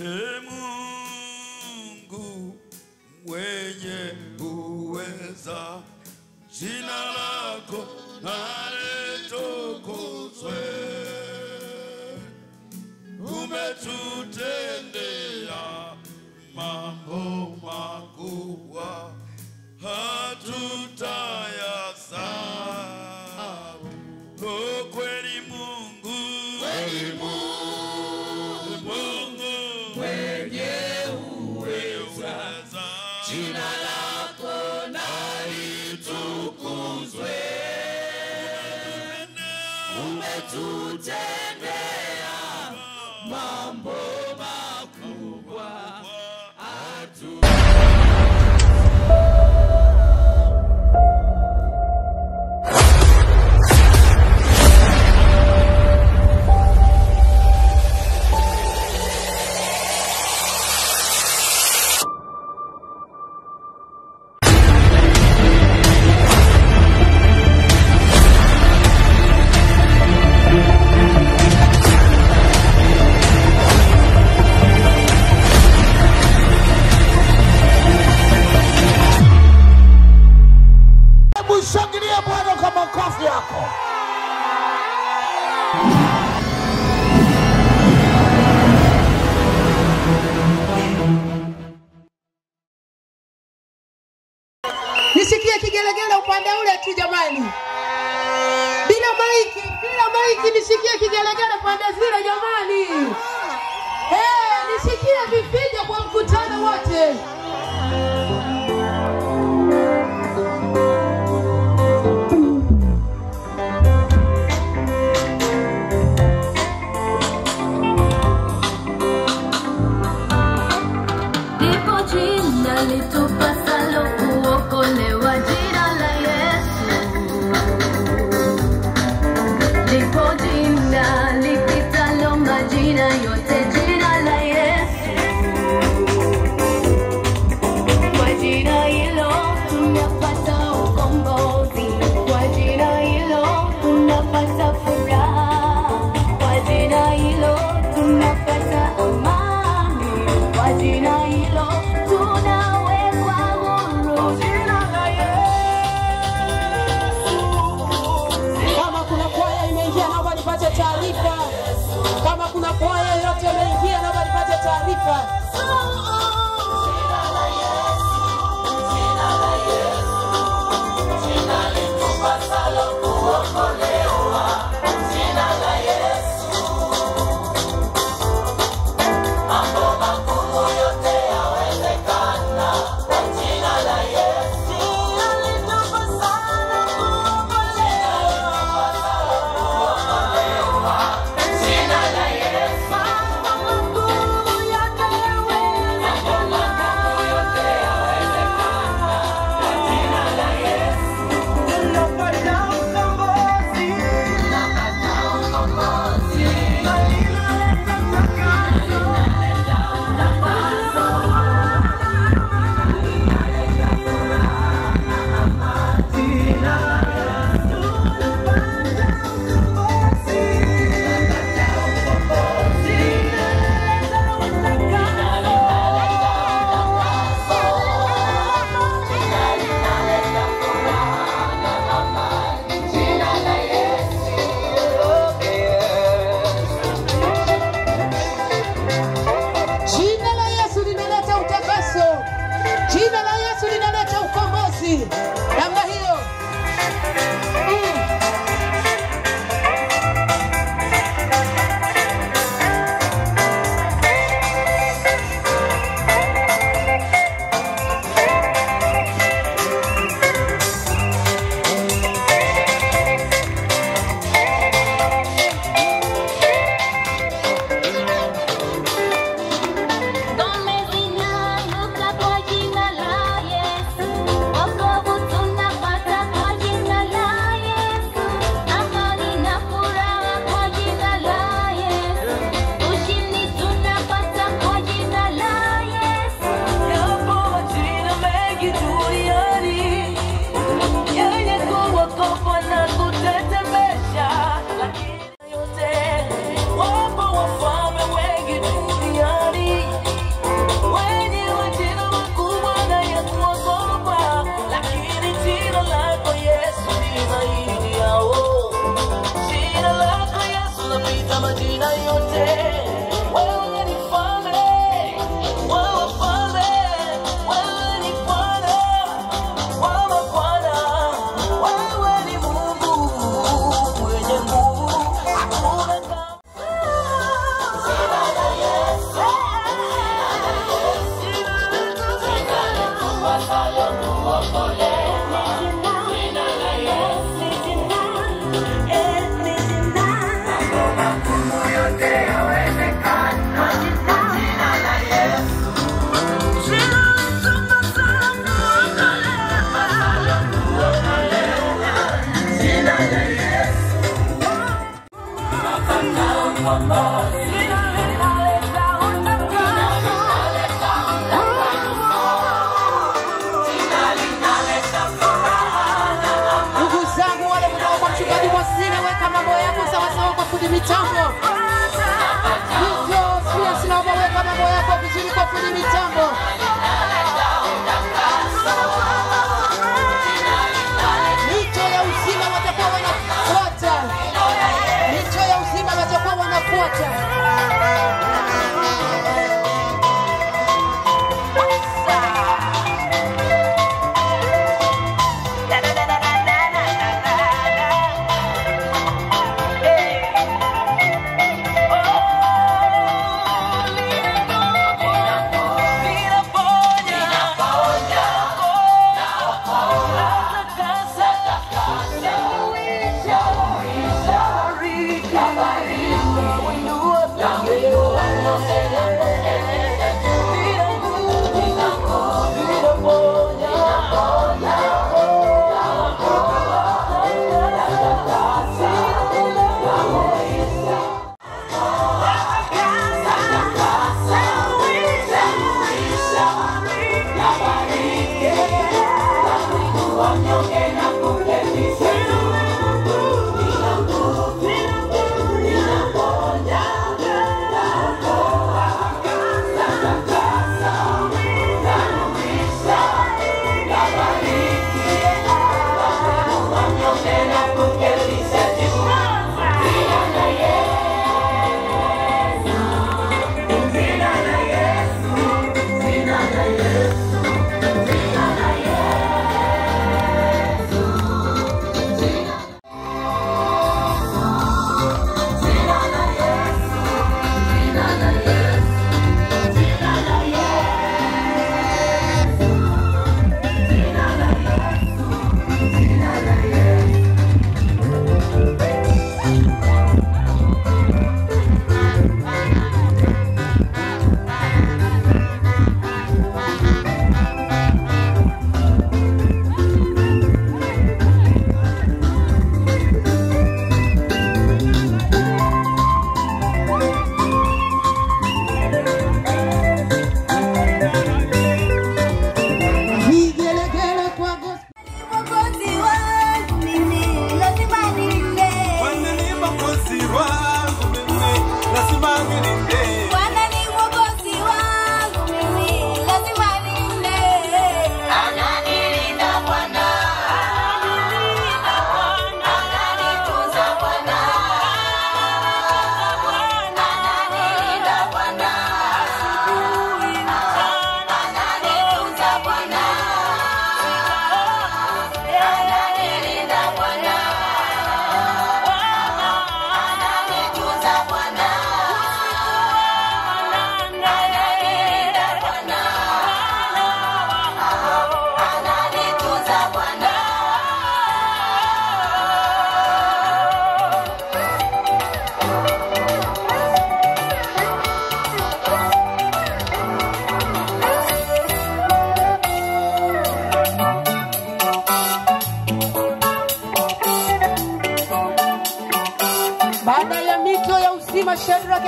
Ee Mungu mwenye uweza, jina lako na litukuzwe. Umetutendea mambo makubwa, hatutayasahau. O kweli Mungu, kweli Mungu mwenye uweza, jina lako na litukuzwe. Umetutendea mambo makubwa. Shangilia Bwana kwa makofi yako. Nisikie kigelegele upande ule tu jamani. Bila maiki, bila maiki nisikie kigelegele pande zile jamani. Nisikie vifijo kwa mkutano wote. Litupasalo kuokolewa, jina la Yesu. Lipo jina lipitalo majina yote, jina la Yesu. Kwa jina hilo tunapata ukombozi, kwa jina hilo tunapata furaha, kwa jina hilo tunapata amani, kwa jina hilo tunawekwa huru. Jina la Yesu. Kama kuna kwaya imeingia naomba nipate taarifa. Kama kuna kwaya yoyote imeingia naomba nipate taarifa. Jina la Yesu, jina la Yesu, jina litupasalo kuokolewa, jina la Yesu. Mambo magumu yote yawezekana kwa jina la Yesu. Jina litupasalo kuokolewa, jina la Yesu. Mambo magumu yote yawezekana.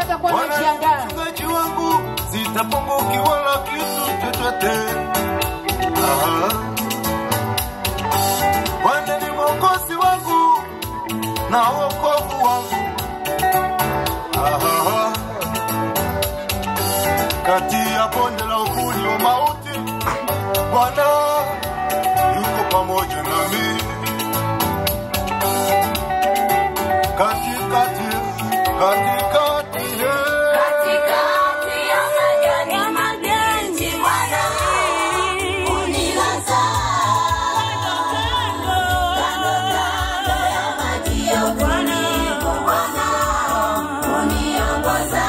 atakuwa anajiandaa. Mchungaji wangu, sitapungukiwa na kitu chochote. Bwana ni Mwokozi wangu na wokovu wangu. Kati ya bonde la uvuli wa mauti, Bwana yuko pamoja nami. Katikati, katikati, Katikati ya majani mabichi, Bwana unilaza. Kando kando ya maji ya utulivu, Bwana uniongoza.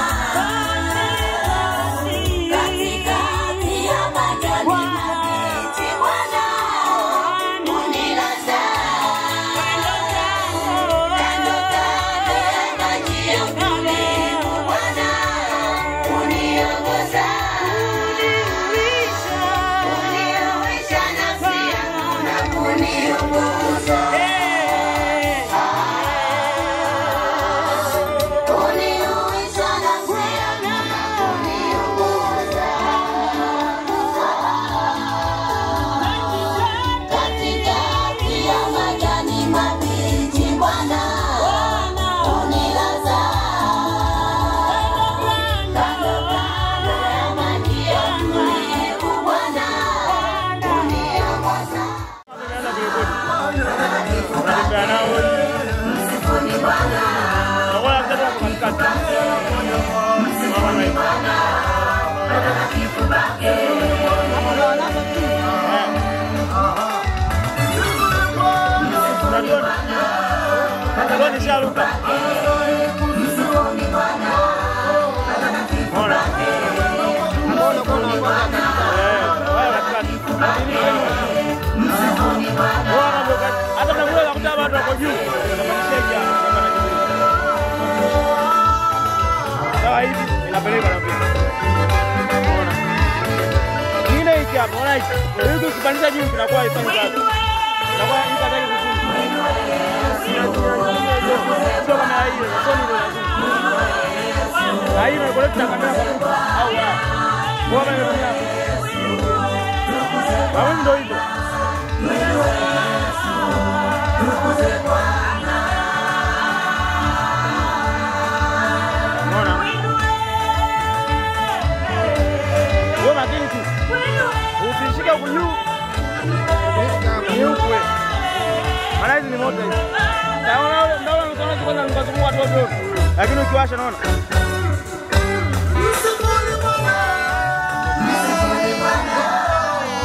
Katikati ya majani mabichi, Bwana unilaza. Kando kando ya maji ya utulivu, Bwana uniongoza. Uniuisha nafsi yangu na kuniongoza. Uniuisha nafsi yangu na kuniongoza. Katikati ya majani mabichi, Bwana unilaza. Kando kando ya maji ya utulivu, Bwana uniongoza. Msifuni Bwana, msifuni Bwana, patakatifu pake. Msifuni Bwana, patakatifu pake. Msifuni Bwana, patakatifu pake. Msifuni Bwana. Hata mnakuja kukuta watu wako juu. Sawa, hivi inapeleka na pia. Unaona? Kingine hiki hapa, unaona hiki. Hiki ukipandisha juu kinakuwa haifanyi kazi. Inakuwa hiki hataki kuzunguka. Sio kama hiyo, sio ndio inazunguka. Na hiyo inakolekta kamera kwa mtu au la. Kwa maana inatumia. Na wewe ndio hivyo. Unaona? Wewe makini tu. Usishike huku juu. Ni huku wewe. Maana hizi ni moto hizi. Naona ndio ndio kwanza nikazungua watu wote. Lakini ukiwasha naona. Msifuni Bwana,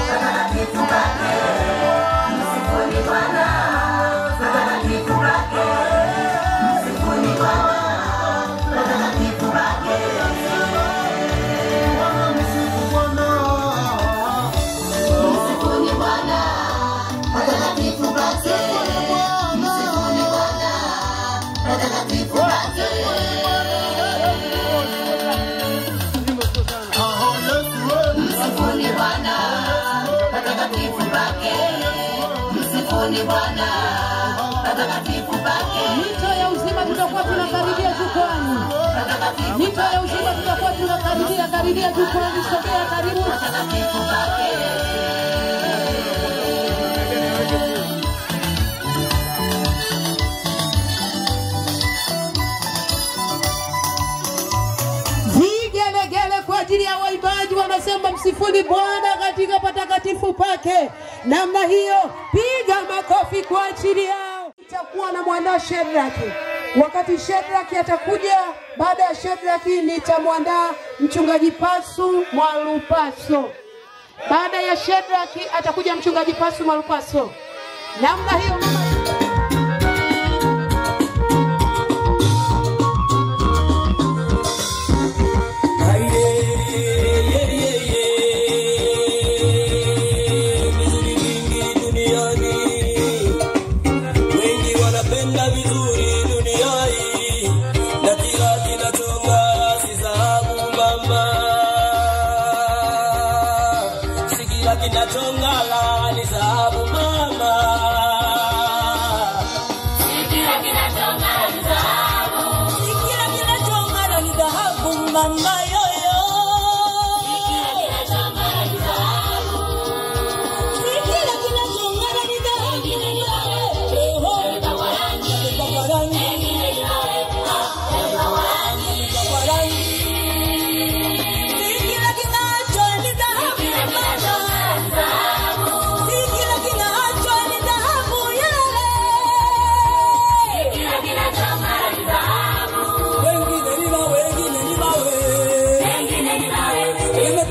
patakatifu pake. Msifuni Bwana, patakatifu pake. Msifuni Bwana, patakatifu pake. Msifuni Bwana, patakatifu pake. Msifuni Bwana, patakatifu pake. Msifuni Bwana, patakatifu pake. Msifuni Bwana, patakatifu pake. Mito ya uzima tutakuwa tunakaribia jukwani. Mito ya uzima tutakuwa tunakaribia karibia jukwani, sogea karibu. Patakatifu pake. Vigelegele kwa ajili ya waimbaji wanasema msifuni Bwana katika patakatifu pake. Namna hiyo, piga makofi kwa ajili yao. Nitakuwa na mwandaa Shedraki. Wakati Shedraki atakuja, baada ya Shedraki nitamwandaa mchungaji Pasu Mwalupaso. Baada ya Shedraki atakuja mchungaji Pasu Mwalupaso. Namna hiyo mama. Vizuri vingi duniani, wengi wanapenda vizuri duniani, na kila kinachong'aa si dhahabu mama, si kila kinachong'aa ni dhahabu mama. Si kila kinachong'aa ni dhahabu. Si kila kinachong'aa ni dhahabu.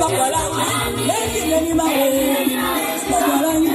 Kupakwa rangi, wengine ni mawe. Kupakwa rangi.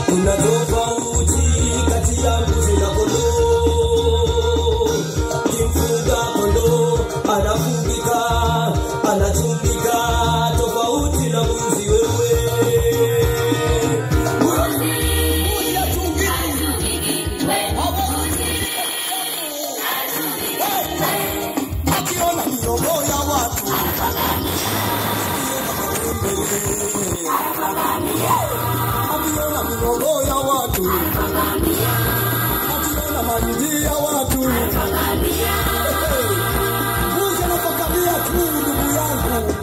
Kuna tofauti kati ya mbuzi na kondoo. Kimfuga kondoo anafugika, anachungika, tofauti na mbuzi wewe. Mbuzi hachungiki. Akiona miromo ya watu, akiona miromo ya watu, akiona mahindi ya watu. Mbuzi anafakamia tu, ndugu yangu.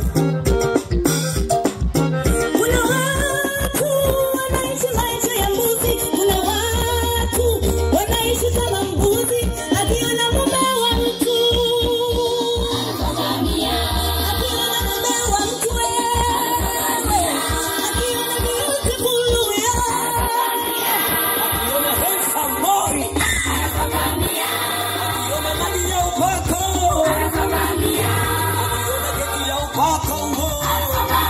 Kuna watu wanaishi maisha ya mbuzi, kuna watu wanaishi kama mbuzi, akiona mume wa mtu, akiona mume wa mtu wewe, akiona beautiful Akiona handsome boy, akiona maji ya upako, akiona keki ya upako, akiona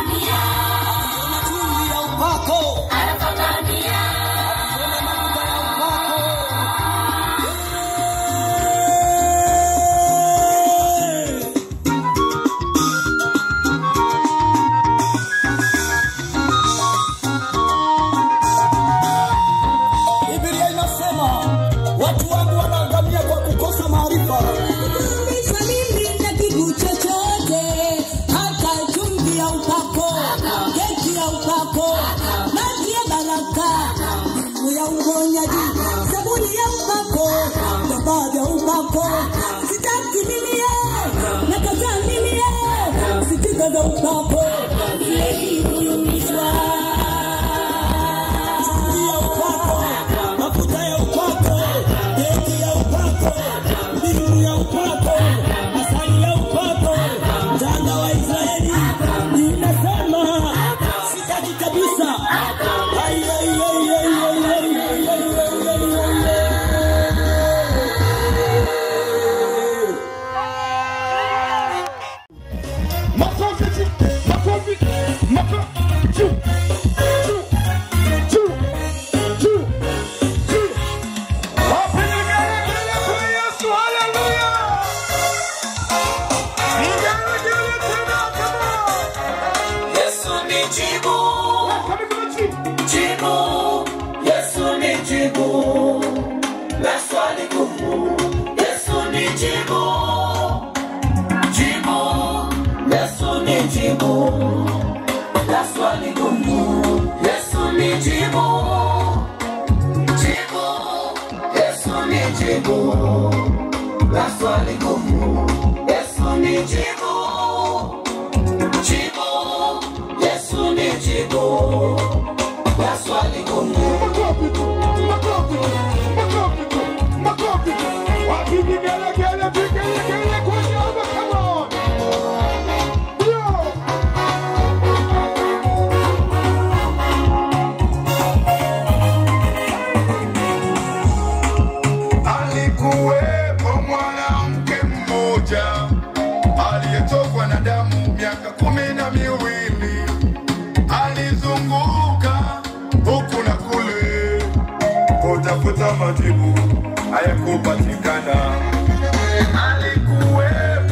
chumvi ya upako, akiona mafuta ya upako. Hey! Biblia inasema watu wangu wanaangamia kwa kukosa maarifa. Kurudishwa mimi na kitu chochote, hata chumvi ya upako, keki ya upako, maji ya baraka, damu ya uponyaji, sabuni ya upako, vifaa vya upako. Sitaki mimi nakataa mimi sitika za upako, siwezi kuyumbishwa. Chumvi ya upako, mafuta ya upako, keki ya upako, ndimu ya upako, asali ya upako, mchanga wa Israeli. Ninasema sitaki kabisa. Ai, ai, ai, ai, ai, ai, ai, ai, ai, ai, ai, ai. Makofi, makofi, makofi, juu, juu, juu, juu, juu. Wapi vigelegele kwa Yesu? Haleluya! Vigelegele tena, come on. Yesu ni jibu, Weka mikono juu. jibu, Yesu ni jibu la swali gumu. Yesu ni jibu, jibu, Yesu ni jibu la swali gumu. Yesu ni jibu, jibu, Yesu ni jibu la swali gumu. Yesu ni jibu, jibu, Yesu ni jibu la swali gumu. Makofi tu, makofi tu, makofi tu, makofi tu. Wapi vigelegele, vigelegele kwa Jehova, come on. Yo. Alikuwepo mwanamke mmoja aliyetokwa na damu miaka 12, alizunguka huku na kule kutafuta majibu, hayakupatikana. Alikuwepo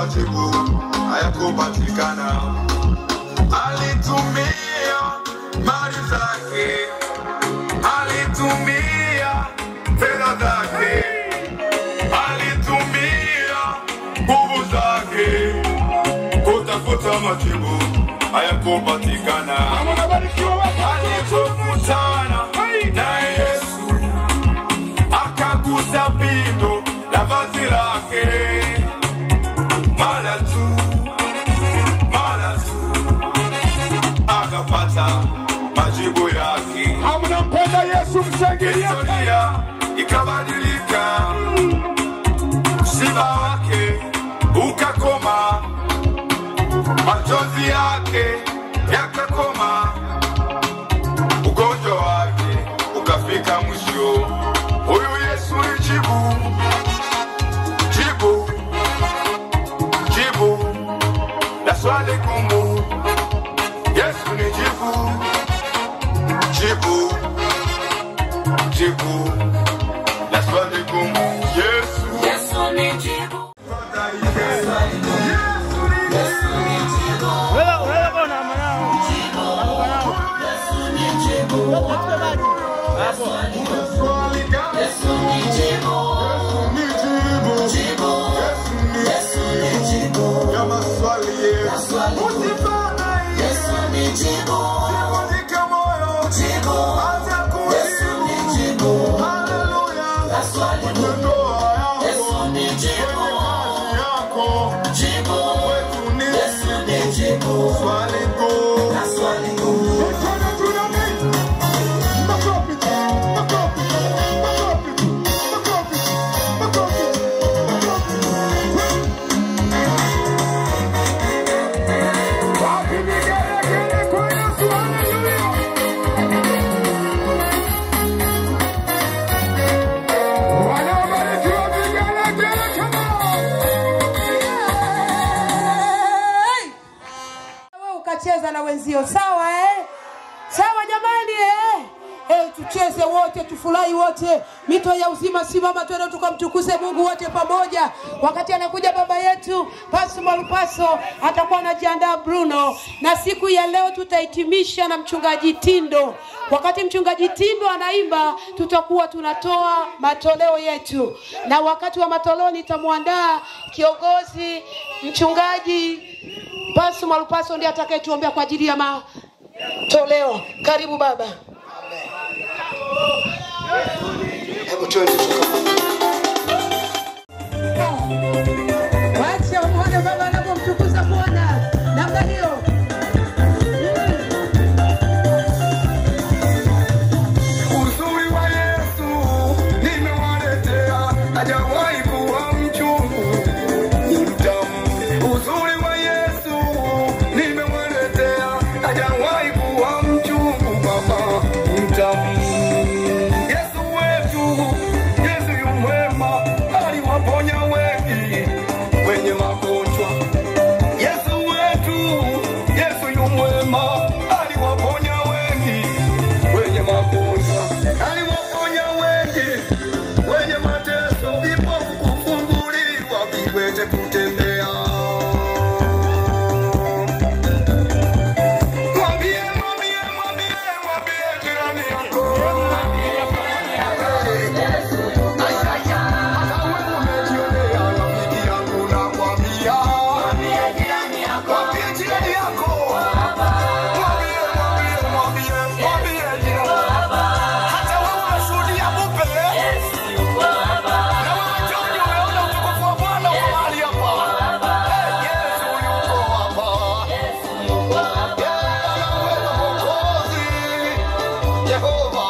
majibu hayakupatikana. Alitumia mali zake, alitumia fedha zake, alitumia nguvu zake kutafuta majibu hayakupatikana. Alipokutana na Yesu akagusa pindo la vazi lake, mara tu akapata majibu yake. Hamnampenda Yesu, mshangilie. Historia ikabadilika, msiba wake ukakoma, machozi yake yakakoma, ugonjwa wake ukafika mwisho. Huyu Yesu ni jibu, jibu, jibu la swali gumu. Yesu ni jibu, jibu, jibu la swali gumu. Yesu, Yesu ni jibu. Yesu ni jibu. Wewe bwana mwanao. Yesu ni jibu. Yesu ni jibu. Jibu. Yesu ni jibu. Ya maswali yetu. Yesu ni jibu. Usivunjike moyo. Jibu. Anza Yesu kujibu. ni jibu. Haleluya. La swali Kwenye ndoa yako, Yesu ni jibu. kwenye kazi yako, Jibu. kwetu ni Yesu ni jibu. swali gumu. La swali gumu. Mikono juu ya mimi. Makofi, makofi, makofi, makofi, makofi, makofi. Wapi vigelegele kwa Yesu? Haleluya. Wanaobarikiwa vigelegele, come on. Wewe ukacheza na wenzio, sawa eh? Sawa jamani eh? Eh, tucheze wote, tufurahi wote. Mito ya uzima, simama twende tukamtukuze Mungu wote pamoja. Wakati anakuja baba yetu Paso Malupaso atakuwa anajiandaa Bruno, na siku ya leo tutahitimisha na mchungaji Tindo. Wakati mchungaji Tindo anaimba, tutakuwa tunatoa matoleo yetu, na wakati wa matoleo nitamwandaa kiongozi mchungaji Paso Malupaso ndiye atakayetuombea kwa ajili ya matoleo. Karibu baba. Hebu twende Wacha umuone baba anapomtukuza Bwana namna hiyo. Uzuri wa Yesu nimewaletea, hajawahi kuwa mchungu, ni mtamu. Uzuri wa Yesu nimewaletea, hajawahi kuwa mchungu, baba ni mtamu. Yesu wetu, Yesu yu mwema, aliwaponya wengi wenye magonjwa. Yesu wetu, Yesu yu mwema, aliwaponya wengi wenye magonjwa, aliwaponya wengi wenye mateso, vipofu kufunguliwa, viwete kutembea. Mwambie, mwambie, mwambie, mwambie jirani yako. Hata wewe umejionea, rafiki yangu nakwambia. Mwambie jirani yako. Mwambie, mwambie, mwambie, mwambie jirani. Hata wewe unashuhudia mupe. Na wewe John umeona utukufu wa Bwana uko mahali hapa. Yesu yuko hapa. Bwana wewe Mwokozi, Yehova.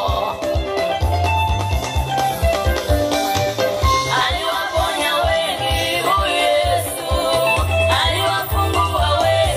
Aliwaponya wengi huyu Yesu, aliwafungua wengi.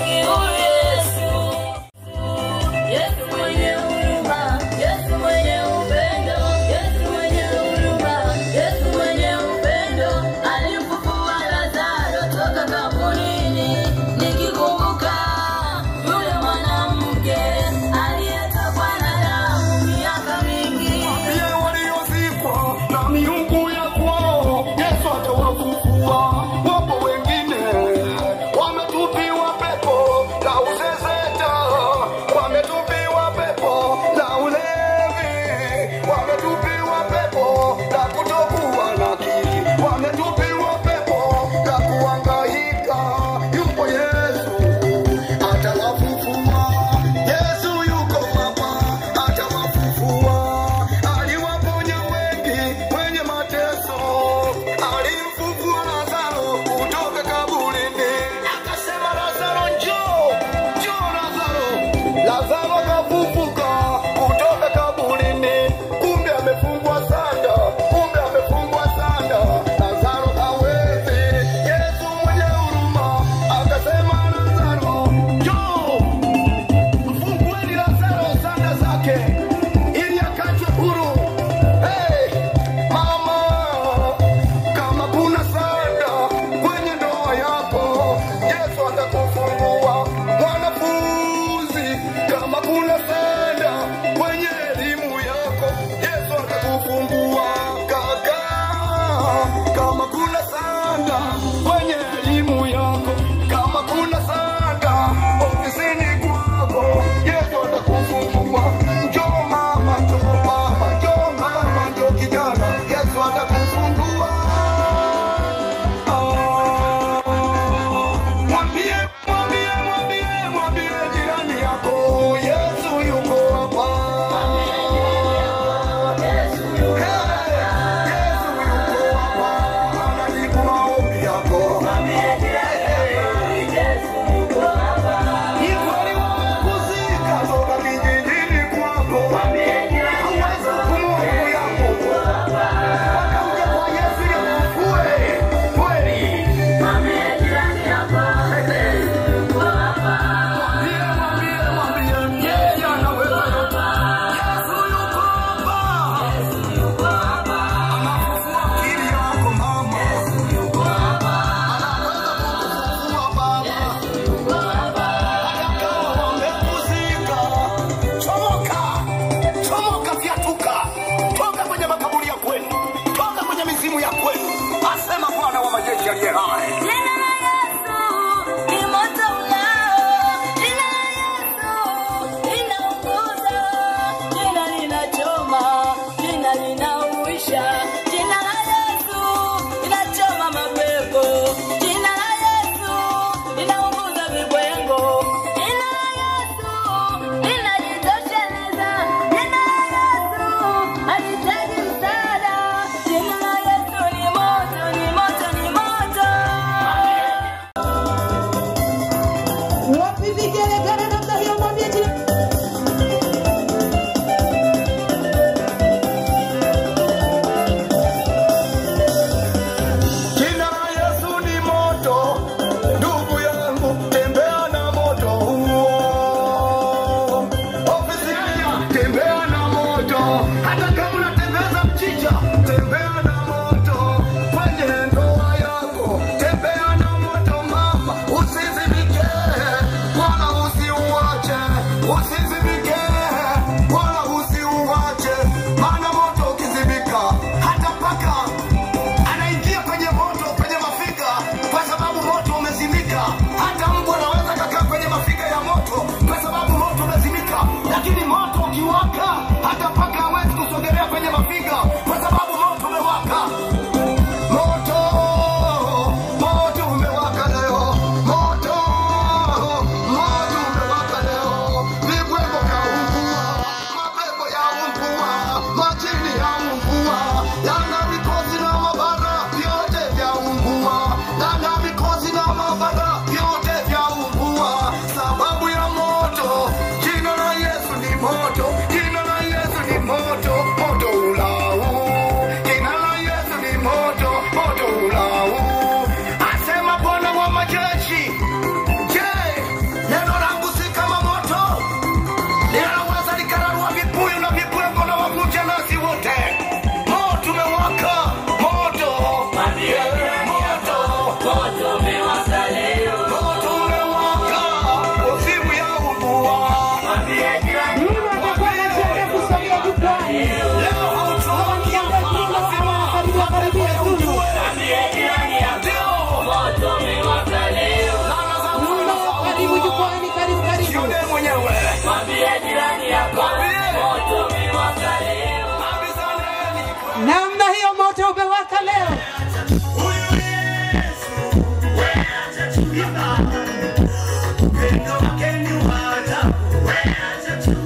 Upendo wake ni wa ajabu, we acha tu.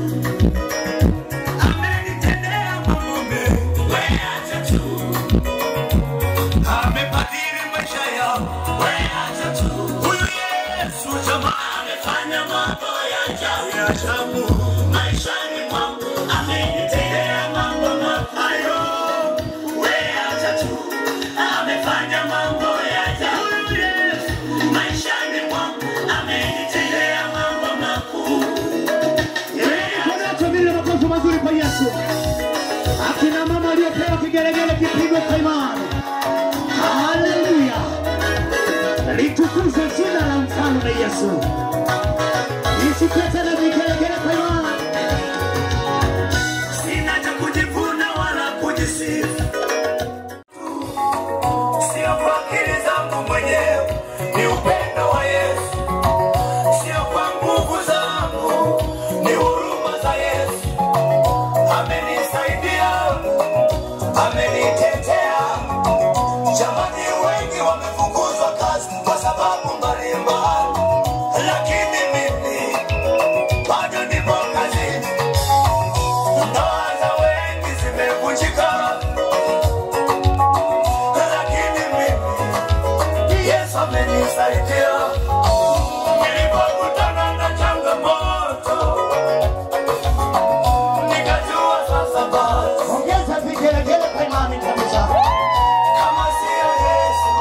Amenitendea mambo mengi, we acha tu. Amebadili maisha yangu, we acha tu. Huyu Yesu jamaa amefanya mambo ya ajabu maishani mwangu, amenitendea mambo makubwa, we acha tu. Amefanya mambo ya ajabu maishani mwangu, amenitendea mambo makuu. Mikono vile makofi mazuri kwa Yesu. Akina mama waliopewa kigelegele kipigwe kwa imani. Haleluya. Litukuzwe jina la mfalme Yesu. Nisikie tena vigelegele kwa imani. Sina cha kujivuna wala kujisifu, sio kwa akili zangu mwenyewe, ni upendo wa Yesu. Sio kwa nguvu zangu, ni huruma za Yesu. Amenisaidia, amenitetea. Jamani, wengi wamefukuzwa kazi kwa sababu mbalimbali, lakini mimi bado nipo kazini. Ndoa za wengi zimevunjika, lakini mimi Yesu amenisaidia. Nilipokutana na changamoto, nikajua sasa basi. Ongeza vigelegele kwa imani kabisa. Kama sio Yesu,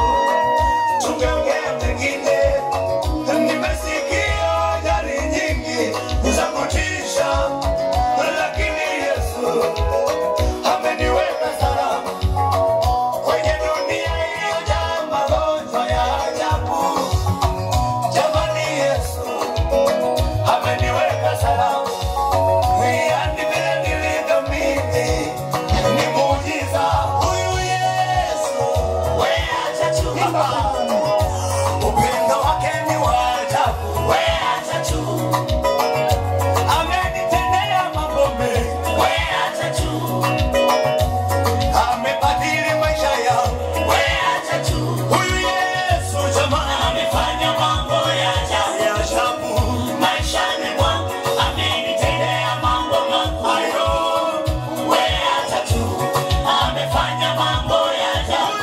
tungeongea pengine. Nimesikia ajali nyingi za kutisha, lakini Yesu ameniweka salama kwenye dunia iliyojaa magonjwa ya ajabu. Jamani, Yesu ameniweka salama. Yaani vile nilivyo mimi ni muujiza. Huyu Yesu, we acha tu. Upendo wake ni wa ajabu, we acha tu. Amenitendea mambo mengi, we acha tu. Amebadili maisha yangu, we acha tu. Huyu Yesu jamaa amefanya mambo ya ajabu maishani mwangu, amenitendea mambo makubwa, we acha tu. Amefanya mambo ya ajabu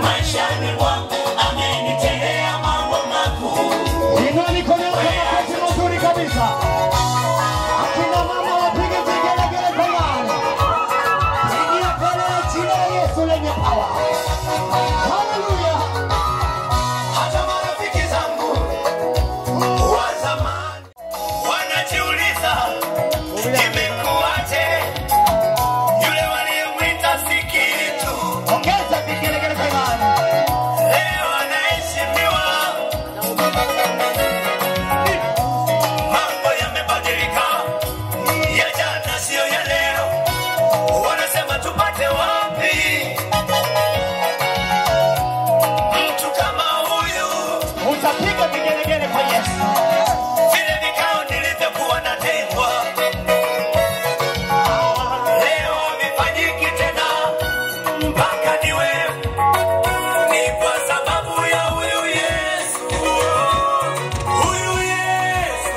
maishani mwangu, amenitendea mambo makuu. Inua mikono yako makofi mazuri kabisa. Akina mama wapige vigelegele kwa imani. Pigia kelele jina la Yesu lenye power. Haleluya. Hata marafiki zangu wa zamani wanajiuliza imekuwaje, yule waliyemwita si kitu, Ongeza vigelegele kwa imani. leo anaheshimiwa. Mambo yamebadilika, ya jana siyo ya leo. Wanasema tupate wapi mtu kama huyu? Utapiga vigelegele kwa Yesu. Vile vikao nilivyokuwa natengwa, leo havifanyiki tena, mpaka niwe ni kwa sababu ya huyu Yesu. Huyu Yesu,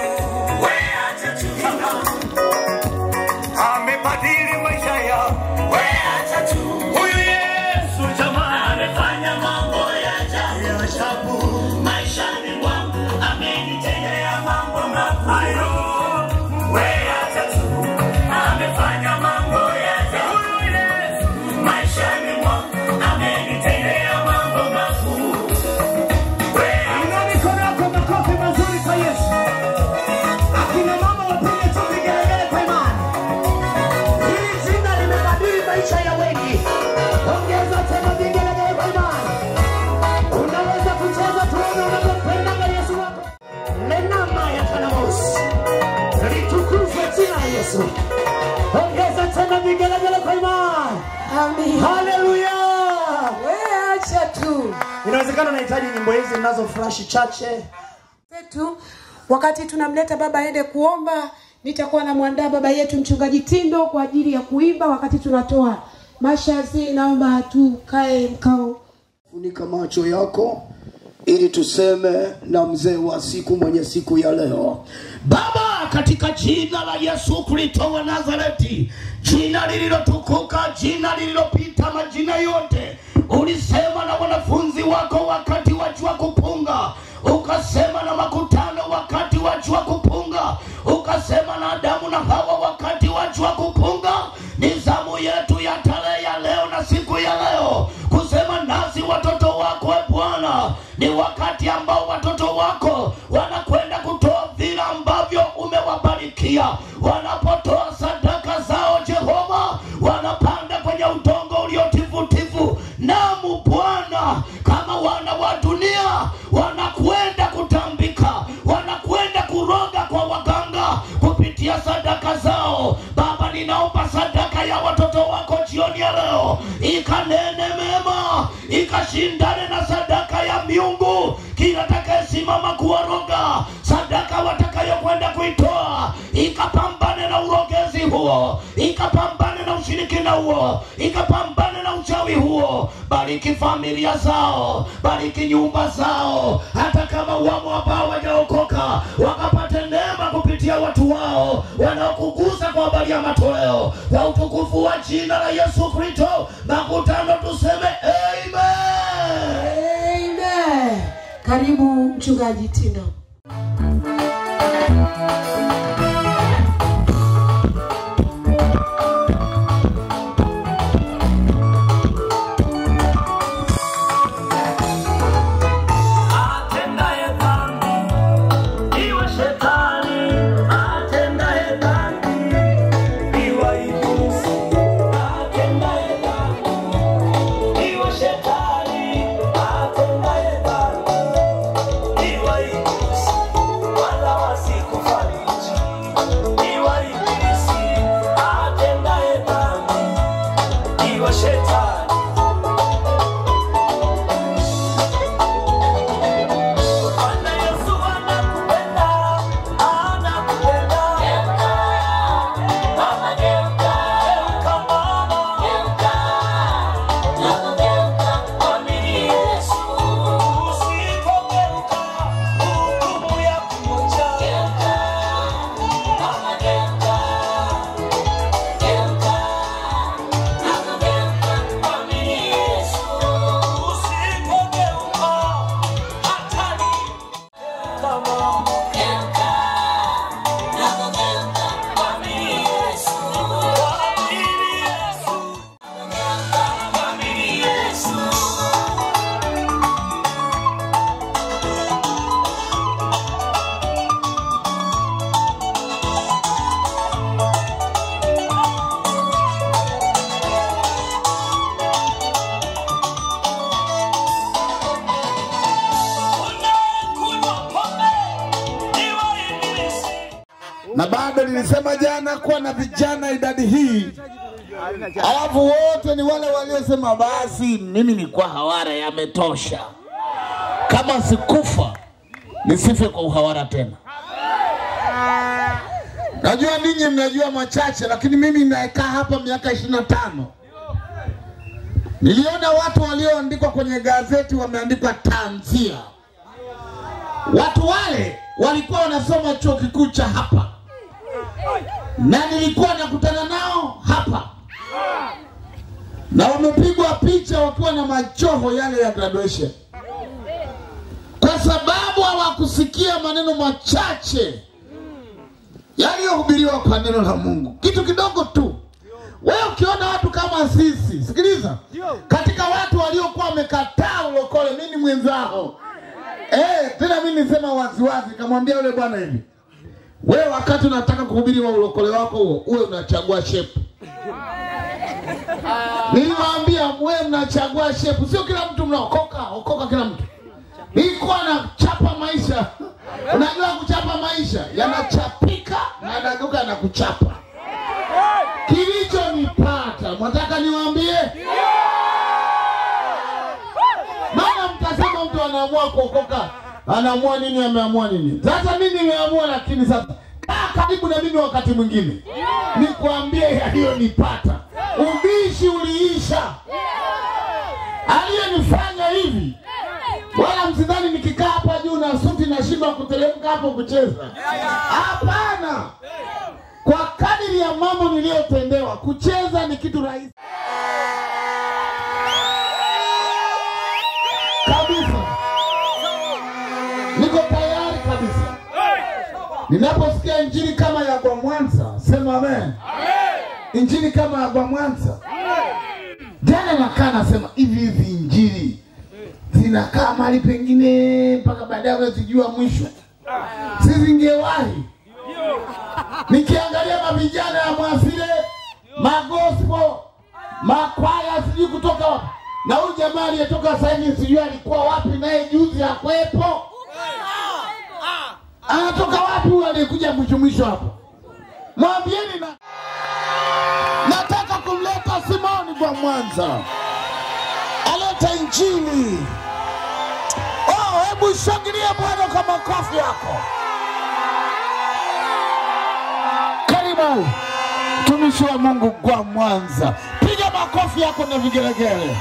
we acha tu. Amebadili maisha yangu, we acha tu. Huyu Yesu jamaa amefanya mambo ya ajabu maishani mwangu, amenitendea mambo makuu, we acha tu. Amefanya mambo ya ajabu maishani mwangu, amenitendea mambo makuu. We Inua mikono yako makofi mazuri kwa Yesu. Akina mama wapige tu vigelegele kwa imani. Hili jina limebadili maisha ya wengi. Ongeza tena vigelegele kwa imani. Unaweza kucheza tuone unavyompendaga Yesu wako. Lenama ya Kanamos. Litukuzwe jina la Yesu. Ongeza tena vigelegele kwa imani. Amen. Haleluya. We acha tu. Inawezekana unahitaji nyimbo hizi ninazo flash chache. Zetu wakati tunamleta baba aende kuomba, nitakuwa namwandaa baba yetu mchungaji Tindo kwa ajili ya kuimba wakati tunatoa mashazi. Naomba tukae mkao. Funika macho yako ili tuseme na mzee wa siku mwenye siku ya leo. Baba, katika jina la Yesu Kristo wa Nazareti, jina lililotukuka, jina lililopita majina yote, ulisema na wanafunzi wako wakati wa jua kupunga, ukasema na makutano wakati wa jua kupunga, ukasema na Adamu na Hawa wakati wa jua kupunga. Ni zamu yetu ya tarehe ya leo na siku ya leo kusema nasi watoto wako. E Bwana, ni wakati ambao watoto wako wanakwenda kutoa vile ambavyo umewabarikia. Wanapotoa sadaka zao, Jehova, wanapanda kwenye udongo uliotifutifu. Namu Bwana, kama wana wa dunia wanakwenda kutambika, wanakwenda kuroga kwa waganga kupitia sadaka zao. Baba, ninaomba sadaka ya watoto wako jioni ya leo ikanene mema, ikashindane na sadaka ya miungu. Kila atakayesimama kuwaroga, sadaka watakayokwenda kuitoa ikapambane na urogezi huo, ikapambane na ushirikina huo, ikapambane na uchawi huo. Bariki familia zao, bariki nyumba zao, hata kama wamo ambao hawajaokoka wakapate neema kupitia watu wao wanaokugusa kwa habari ya matoleo. Kwa utukufu wa jina la Yesu Kristo, makutano tuseme amen. Amen. Karibu Mchungaji Tindo. Na bado nilisema jana kuwa na vijana idadi hii, alafu wote ni wale waliosema basi mimi ni kwa hawara yametosha, kama sikufa nisife kwa uhawara tena. Najua ninyi mnajua machache, lakini mimi ninakaa hapa miaka 25. Niliona watu walioandikwa kwenye gazeti wameandikwa tanzia. Watu wale walikuwa wanasoma chuo kikuu cha hapa, na nilikuwa nakutana nao hapa, na wamepigwa picha wakiwa na majoho yale ya graduation, kwa sababu hawakusikia maneno machache yaliyohubiriwa kwa neno la Mungu, kitu kidogo tu. Wewe ukiona watu kama sisi, sikiliza, katika watu waliokuwa wamekataa ulokole, mimi ni mwenzao. Tena mimi nisema waziwazi, kamwambia yule bwana hivi, wewe wakati unataka kuhubiri wa ulokole wako huo, uwe unachagua shape. Niliwaambia wewe mnachagua shape, sio kila mtu mnaokoka, okoka kila mtu. Nilikuwa nachapa maisha. Unajua kuchapa maisha, yanachapika na yanageuka na kuchapa. Kilichonipata, mnataka niwaambie? Maana mtasema mtu anaamua kuokoka, anaamua nini, ameamua nini. Sasa mimi nimeamua, lakini sasa kaa karibu na mimi wakati mwingine nikwambie yaliyonipata. Ubishi uliisha. Aliyenifanya hivi Wala msidhani nikikaa hapa juu na suti nashindwa kuteremka hapo kucheza. Hapana. Kwa kadiri ya mambo niliyotendewa, kucheza ni kitu rahisi kabisa. Niko tayari kabisa. Ninaposikia injili kama ya Gwamwanza, sema amen. Injili kama ya Gwamwanza. Jana nakaa nasema hivi hivi injili zinakaa mahali pengine mpaka baadaye unazijua mwisho. Sizingewahi. Nikiangalia mavijana ya Mwasile, magospo, makwaya sijui kutoka wapi. Na huyu jamaa aliyetoka sasa hivi sijui alikuwa wapi naye juzi hakwepo. Anatoka wapi huyu aliyekuja mwisho mwisho hapo? Mwambieni na nataka kumleta Simoni Gwamwanza. Aleta injili. Oh, hebu shangilia Bwana kwa makofi yako. Karibu mtumishi wa Mungu Gwamwanza. Piga makofi yako na vigelegele.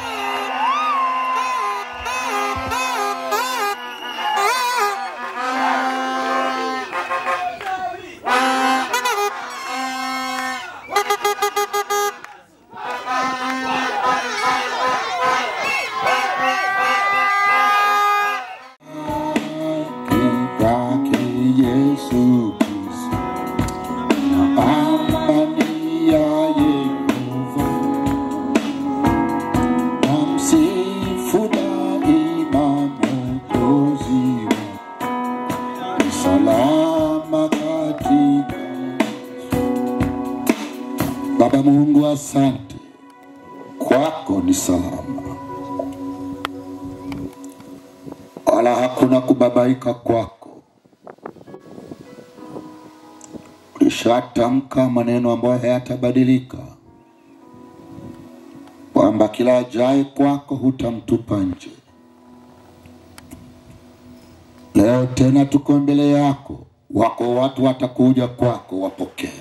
Yesu Kristo na amani ya Yehova, namsifu daima Mwokozi, ni salama katika Baba Mungu. Asante, kwako ni salama, wala hakuna kubabaika kwako. Ulishatamka maneno ambayo hayatabadilika, kwamba kila ajaye kwako hutamtupa nje. Leo tena tuko mbele yako, wako watu watakuja kwako, wapokee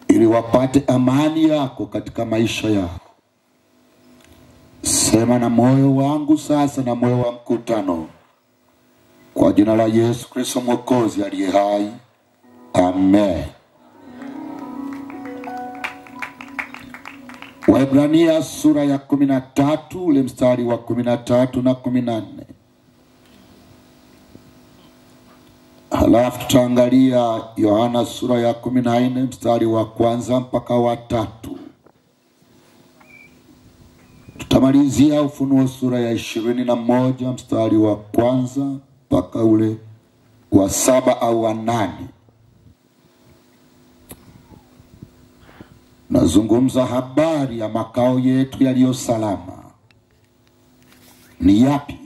ili wapate amani yako katika maisha yao. Sema na moyo wangu sasa na moyo wa mkutano, kwa jina la Yesu Kristo Mwokozi aliye hai, amen. Waebrania sura ya 13 ule mstari wa 13 na 14. Halafu tutaangalia Yohana sura ya 14 mstari wa 1 mpaka wa 3. Tutamalizia Ufunuo sura ya 21 mstari wa 1 mpaka ule wa 7 au wa 8. Nazungumza habari ya makao yetu yaliyo salama. Ni yapi?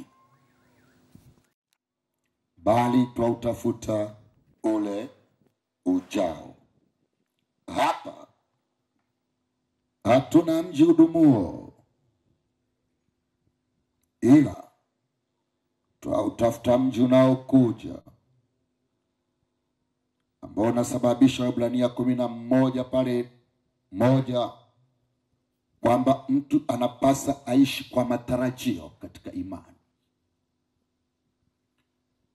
Bali twautafuta ule ujao. Hapa hatuna mji udumuo, ila twautafuta mji unaokuja, ambao unasababisha Waebrania 11 pale 1 kwamba mtu anapasa aishi kwa matarajio katika imani.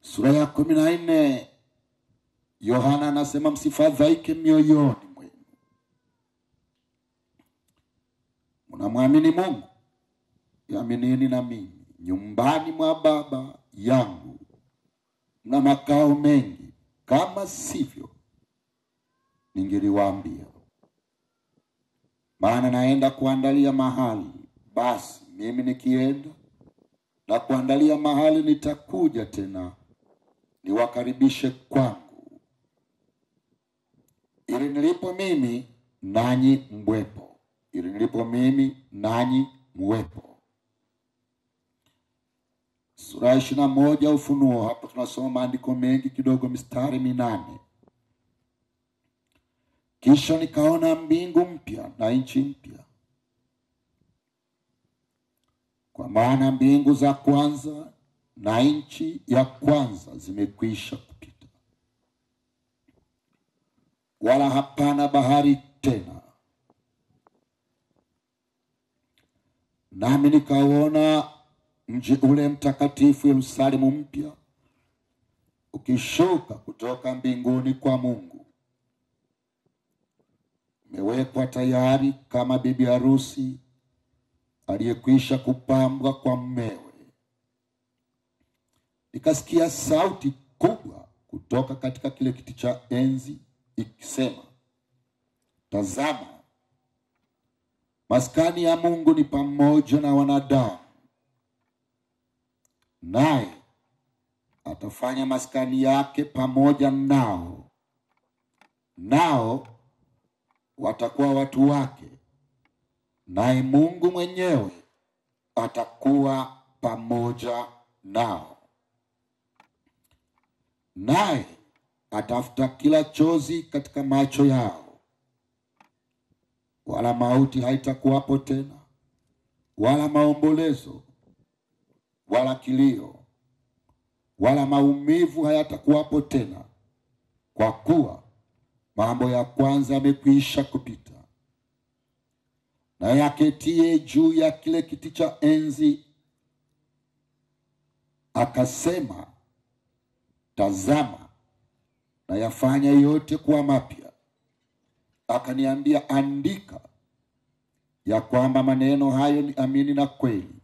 Sura ya 14 Yohana anasema msifadhaike mioyoni mwenu. Mnamwamini Mungu, yaminini na mimi. Nyumbani mwa Baba yangu mna makao mengi, kama sivyo ningeliwaambia. Maana naenda kuandalia mahali. Basi mimi nikienda na kuandalia mahali, nitakuja tena niwakaribishe kwangu, ili nilipo mimi nanyi mwepo. Ili nilipo mimi nanyi mwepo. Sura ya 21 Ufunuo, hapo tunasoma maandiko mengi kidogo, mistari 8. Kisha nikaona mbingu mpya na nchi mpya, kwa maana mbingu za kwanza na nchi ya kwanza zimekwisha kupita, wala hapana bahari tena. Nami nikaona mji ule mtakatifu Yerusalemu mpya ukishuka kutoka mbinguni kwa Mungu, umewekwa tayari kama bibi harusi aliyekwisha kupambwa kwa mmewe. Nikasikia sauti kubwa kutoka katika kile kiti cha enzi ikisema, tazama, maskani ya Mungu ni pamoja na wanadamu, naye atafanya maskani yake pamoja nao, nao watakuwa watu wake, naye Mungu mwenyewe atakuwa pamoja nao. Naye atafuta kila chozi katika macho yao, wala mauti haitakuwapo tena, wala maombolezo, wala kilio, wala maumivu hayatakuwapo tena, kwa kuwa mambo ya kwanza yamekwisha kupita. Naye aketie juu ya kile kiti cha enzi akasema, tazama, nayafanya yote kuwa mapya. Akaniambia, andika ya kwamba maneno hayo ni amini na kweli.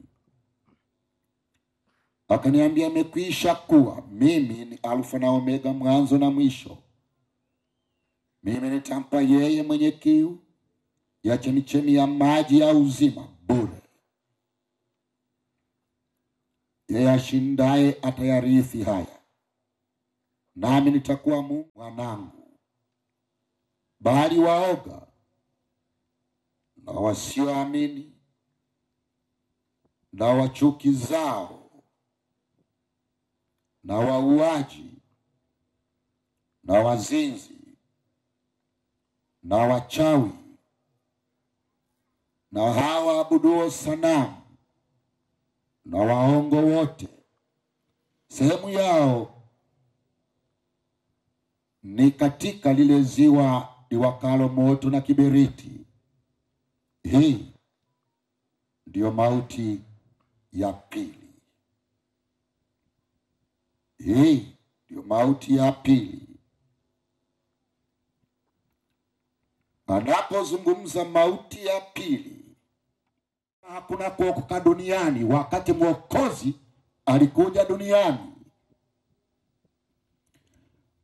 Akaniambia, imekwisha kuwa. Mimi ni Alfa na Omega, mwanzo na mwisho. Mimi nitampa yeye mwenye kiu ya chemichemi ya maji ya uzima bure. Yeye ashindaye atayarithi haya, nami nitakuwa Mungu mwanangu. Bali waoga na wasioamini na wachukizao na wauaji na wazinzi na wachawi na hawa waabuduo sanamu na waongo wote, sehemu yao ni katika lile ziwa liwakalo moto na kiberiti. Hii ndiyo mauti ya pili. Hii ndiyo mauti ya pili. Anapozungumza mauti ya pili, hakuna kuokoka duniani. Wakati Mwokozi alikuja duniani,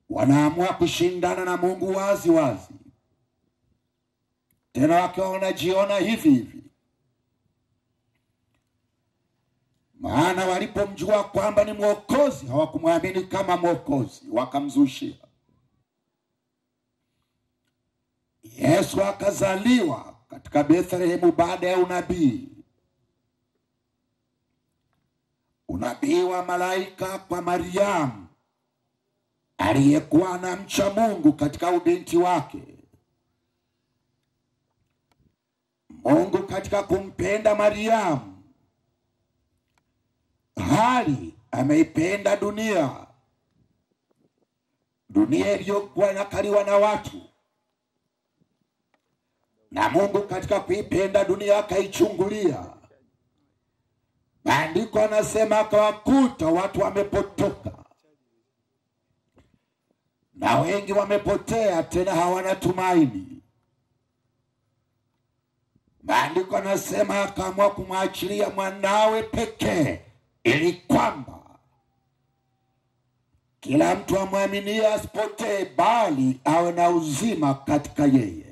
wanaamua kushindana na Mungu wazi wazi, tena wakiwa wanajiona hivi hivi. Maana walipomjua kwamba ni Mwokozi, hawakumwamini kama Mwokozi, wakamzushia. Yesu akazaliwa katika Bethlehemu baada ya unabii. Unabii wa malaika kwa Mariamu aliyekuwa anamcha Mungu katika ubinti wake. Mungu katika kumpenda Mariamu, hali ameipenda dunia, dunia iliyokuwa inakaliwa na watu, na Mungu katika kuipenda dunia akaichungulia. Maandiko anasema akawakuta watu wamepotoka, na wengi wamepotea, tena hawana tumaini. Maandiko anasema akaamua kumwachilia mwanawe pekee, ili kwamba kila mtu amwaminie asipotee, bali awe na uzima katika yeye.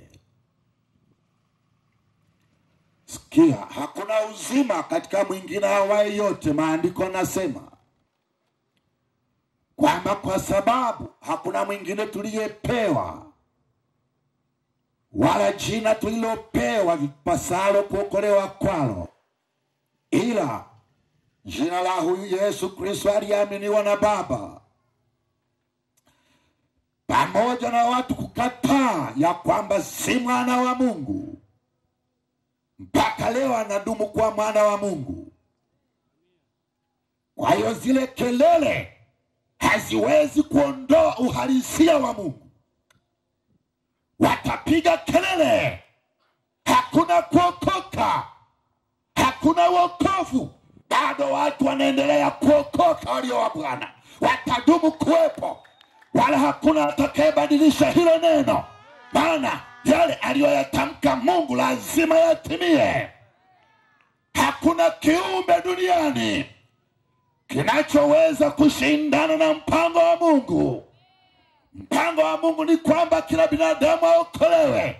Sikia, hakuna uzima katika mwingine awaye yote. Maandiko anasema kwamba kwa sababu hakuna mwingine tuliyepewa, wala jina tulilopewa lipasalo kuokolewa kwalo, ila jina la huyu Yesu Kristo aliyeaminiwa na Baba. Pamoja na watu kukataa ya kwamba si mwana wa Mungu, mpaka leo anadumu kuwa mwana wa Mungu. Kwa hiyo zile kelele haziwezi kuondoa uhalisia wa Mungu. Watapiga kelele, hakuna kuokoka, hakuna wokovu, Bado watu wanaendelea kuokoka walio wa Bwana, watadumu kuwepo, wala hakuna atakayebadilisha hilo neno, maana yale aliyoyatamka Mungu lazima yatimie. Hakuna kiumbe duniani kinachoweza kushindana na mpango wa Mungu. Mpango wa Mungu ni kwamba kila binadamu aokolewe.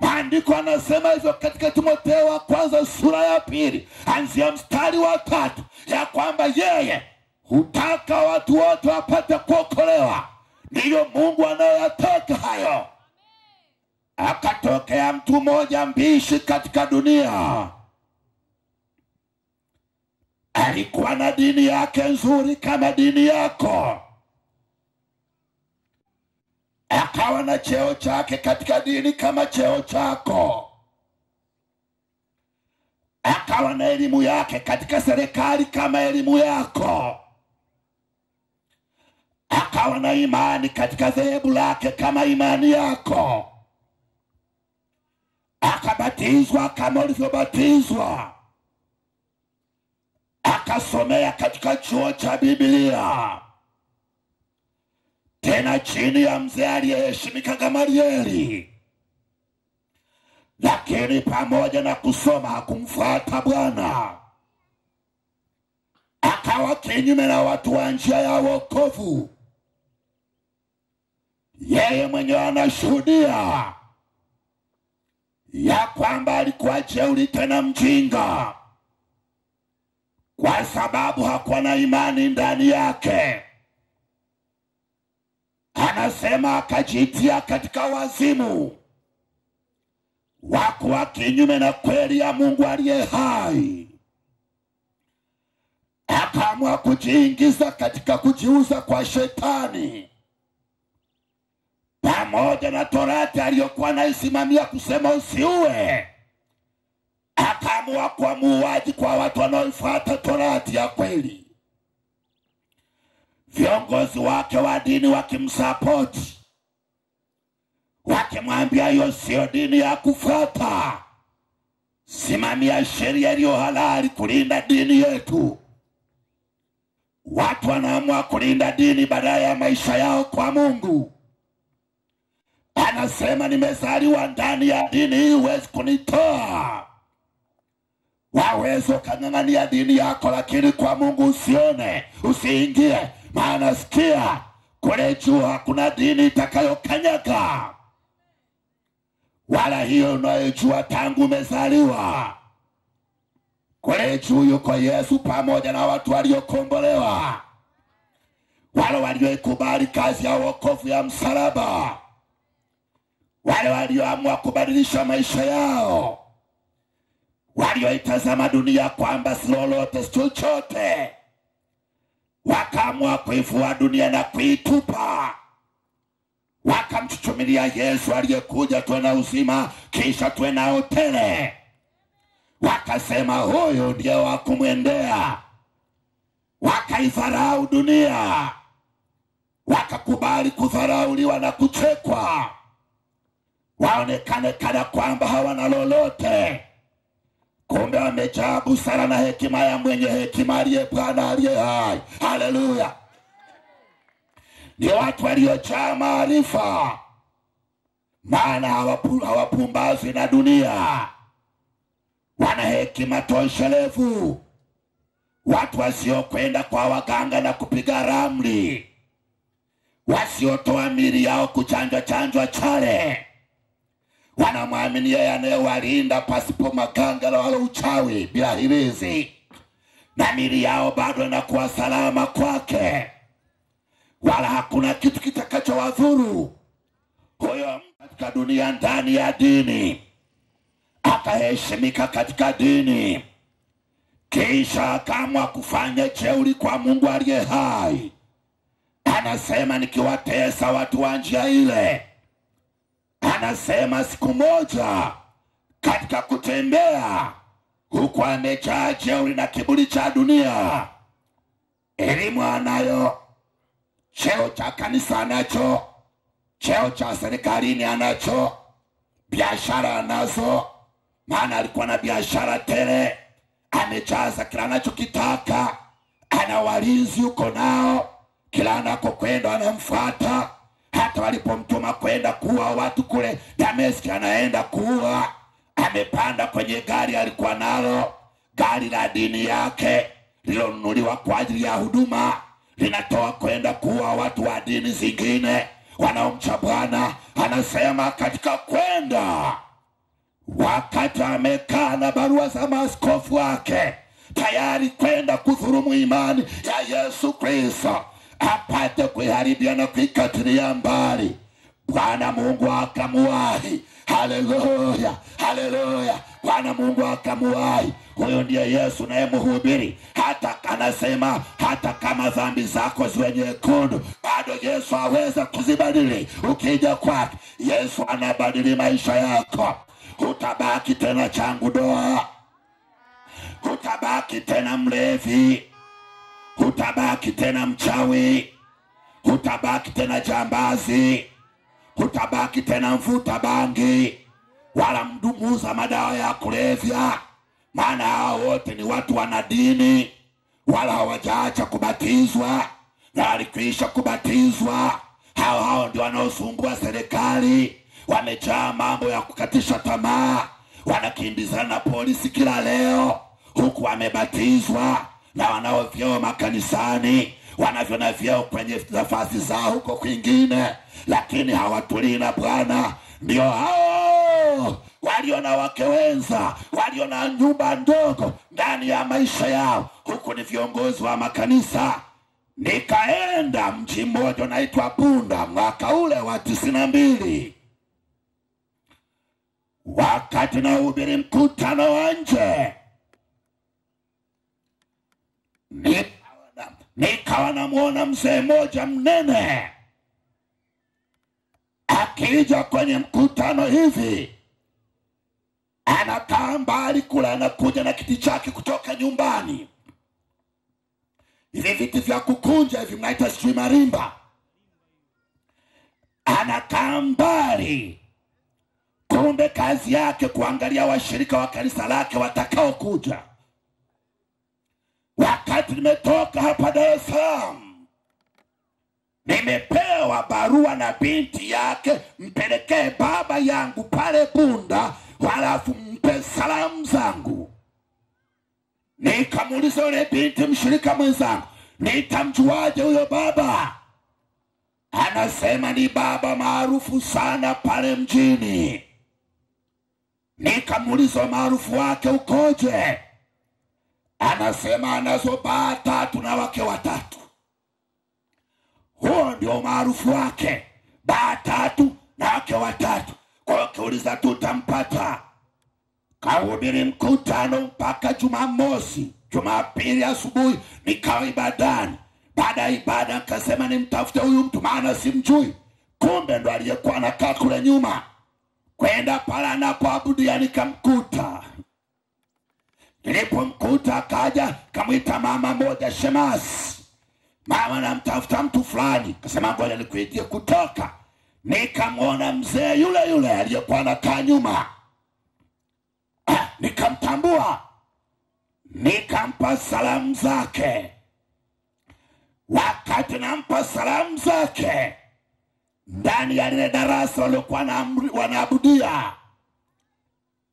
Maandiko anasema hivyo katika Timotheo wa kwanza sura ya 2 anzia mstari wa 3, ya kwamba yeye hutaka watu wote wapate kuokolewa. Ndiyo Mungu anayataka hayo. Akatokea mtu mmoja mbishi katika dunia, alikuwa na dini yake nzuri kama dini yako, akawa na cheo chake katika dini kama cheo chako, akawa na elimu yake katika serikali kama elimu yako, akawa na imani katika dhehebu lake kama imani yako, akabatizwa kama ulivyobatizwa, akasomea katika chuo cha Biblia, tena chini ya mzee aliyeheshimika Gamalieli. Lakini pamoja na kusoma hakumfuata Bwana, akawa kinyume na watu wa njia ya wokovu. Yeye mwenyewe anashuhudia ya kwamba alikuwa jeuri tena mjinga, kwa sababu hakuwa na imani ndani yake. Anasema akajitia katika wazimu wakuwa kinyume na kweli ya Mungu aliye hai, akaamua kujiingiza katika kujiuza kwa shetani, pamoja na torati aliyokuwa anaisimamia kusema usiue. Akaamua kuwa muuaji kwa watu wanaoifuata torati ya kweli, viongozi wake wa dini wakimsapoti, wakimwambia hiyo sio dini ya kufuata, simamia sheria iliyo halali kulinda dini yetu. Watu wanaamua kulinda dini badala ya maisha yao kwa Mungu. Anasema nimezaliwa ndani ya dini hii, huwezi kunitoa. Waweza ukang'ang'ania dini yako, lakini kwa Mungu usione, usiingie. Maana sikia, kule juu hakuna dini itakayokanyaga, wala hiyo unayojua tangu umezaliwa. Kule juu yuko Yesu pamoja na watu waliokombolewa, wale walioikubali kazi ya wokovu ya msalaba, wale walioamua kubadilisha maisha yao, walioitazama dunia kwamba si lolote si chochote, wakaamua kuivua dunia na kuitupa, wakamchuchumilia Yesu aliyekuja tuwe na uzima kisha tuwe nao tele. Wakasema huyu ndiye wa kumwendea. Wakaidharau dunia, wakakubali kudharauliwa na kuchekwa, waonekane kana kwamba hawana lolote, kumbe wamejaa busara na hekima ya mwenye hekima aliye Bwana aliye hai. Haleluya! Ni watu waliojaa maarifa, maana hawapumbazwi na dunia, wana hekima toshelevu, watu wasiokwenda kwa waganga na kupiga ramli, wasiotoa miili yao kuchanjwa chanjwa chale, wanamwamini yeye anayewalinda pasipo maganga wala uchawi, bila hirizi, na miili yao bado inakuwa salama kwake, wala hakuna kitu kitakachowadhuru. Huyo katika dunia ndani ya dini akaheshimika katika dini, kisha akaamua kufanya jeuri kwa Mungu aliye hai. Anasema nikiwatesa watu wa njia ile. Anasema siku moja katika kutembea huku amejaa jeuri na kiburi cha dunia, elimu anayo, cheo cha kanisa anacho, cheo cha serikalini anacho, biashara anazo, maana alikuwa na biashara tele. Amejaza kila anachokitaka, ana walinzi yuko nao, kila anakokwenda anamfuata. Hata walipomtuma kwenda kuua watu kule Dameski anaenda kuua. Amepanda kwenye gari alikuwa nalo, gari la dini yake lilonunuliwa kwa ajili ya huduma, linatoa kwenda kuua watu wa dini zingine wanaomcha Bwana. Anasema katika kwenda, wakati amekaa na barua za maaskofu wake tayari kwenda kudhulumu imani ya Yesu Kristo, apate kuiharibia na kuikatilia mbali, Bwana Mungu akamuwahi. Haleluya, haleluya! Bwana Mungu akamuwahi. Huyo ndiye Yesu naye mhubiri. Hata anasema hata kama dhambi zako ziwe nyekundu, bado Yesu aweza kuzibadili. Ukija kwake Yesu anabadili maisha yako. Hutabaki tena changu doa, hutabaki tena mlevi, hutabaki tena mchawi, hutabaki tena jambazi, hutabaki tena mvuta bangi, wala mdumuza madawa ya kulevya. Maana hao wote ni watu wana dini, wala hawajaacha kubatizwa, na walikwisha kubatizwa. Hao hao ndio wanaosumbua serikali, wamejaa mambo ya kukatisha tamaa, wanakimbizana na polisi kila leo, huku wamebatizwa na wanao vyeo makanisani, wanavyo na vyeo kwenye nafasi zao huko kwingine, lakini hawatulii na Bwana. Ndio hao walio na wake wenza, walio na nyumba ndogo ndani ya maisha yao, huku ni viongozi wa makanisa. Nikaenda mji mmoja unaitwa Bunda mwaka ule wa 92, wakati nahubiri mkutano wa nje, nikawa namuona mzee mmoja mnene akija kwenye mkutano hivi, anakaa mbali kule, anakuja na kiti chake kutoka nyumbani, hivi viti vya kukunja hivi mnaita sijui marimba. Anakaa mbali, kumbe kazi yake kuangalia washirika wa kanisa lake watakao kuja. Wakati nimetoka hapa Dar es Salaam, nimepewa barua na binti yake, mpelekee baba yangu pale Bunda, halafu mpe salamu zangu. Nikamuuliza yule binti mshirika mwenzangu, nitamjuaje huyo baba? Anasema ni baba maarufu sana pale mjini. Nikamuuliza maarufu wake ukoje? Anasema anazo baa 3 na wake 3. Huo ndio maarufu wake, baa 3 na wake 3. Kwa hiyo ukiuliza tutampata. Kahubiri mkutano mpaka Jumamosi. Jumapili asubuhi nikawa ibadani. Baada ya ibada nikasema nimtafute huyu mtu maana simjui. Kumbe ndo aliyekuwa anakaa kule nyuma. Kwenda pale anapoabudia nikamkuta. Nilipomkuta akaja, kamuita mama moja shemasi. Mama, namtafuta mtu fulani. Kasema ngoja nikuitie kutoka. Nikamwona mzee yule yule aliyekuwa anakaa nyuma. Nikamtambua, nikampa salamu zake. Wakati nampa salamu zake, ndani ya lile darasa waliokuwa wanaabudia,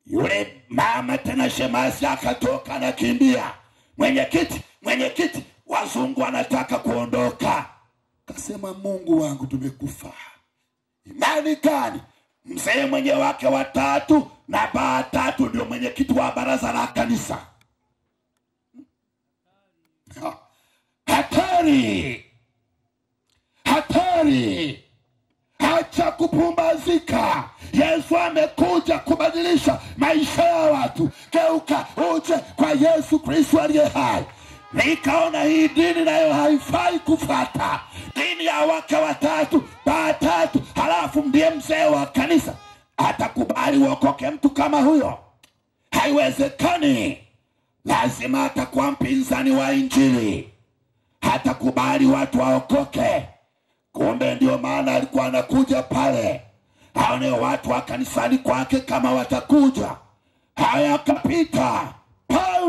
yule mama tena shemasi akatoka anakimbia. Mwenyekiti, mwenyekiti, wazungu wanataka kuondoka. Kasema Mungu wangu, tumekufa. Imani gani? Mzee mwenye wake 3 na baa 3 ndio mwenyekiti wa baraza la kanisa. Hatari, hatari. Acha kupumbazika. Yesu amekuja kubadilisha maisha ya watu. Geuka uje kwa Yesu Kristo aliye hai. Nikaona hii dini nayo haifai kufuata. Dini ya wake 3, baa 3, halafu ndiye mzee wa kanisa. Atakubali uokoke mtu kama huyo? Haiwezekani. Lazima atakuwa mpinzani wa Injili. Hatakubali watu waokoke. Kumbe ndio maana alikuwa anakuja pale aone watu wa kanisani kwake kama watakuja. Haya akapita Paulo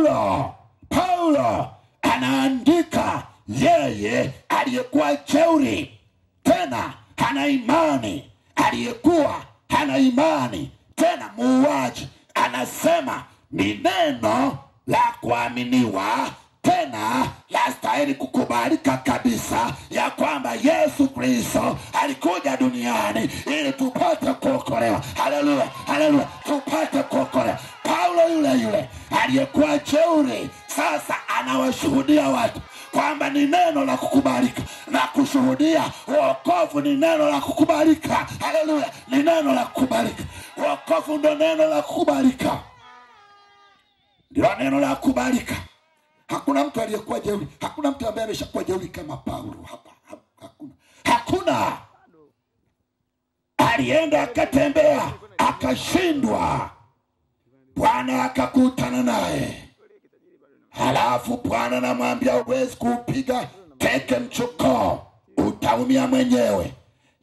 Paulo anaandika, yeye aliyekuwa jeuri tena hana imani, aliyekuwa hana imani tena muuaji, anasema ni neno la kuaminiwa tena lastahili kukubalika kabisa, ya kwamba Yesu Kristo alikuja duniani ili tupate kuokolewa. Haleluya, haleluya, tupate kuokolewa. Paulo yule yule aliyekuwa jeuri sasa anawashuhudia watu kwamba ni neno la kukubalika na kushuhudia wokovu ni neno la kukubalika. Haleluya, ni neno la kukubalika. Wokovu ndio neno la kukubalika, ndio neno la kukubalika. Hakuna mtu aliyekuwa jeuri, hakuna mtu ambaye ameshakuwa jeuri kama Paulo hapa. Hakuna, hakuna. Alienda akatembea akashindwa, Bwana akakutana naye. Halafu Bwana anamwambia huwezi kupiga teke mchuko, utaumia mwenyewe.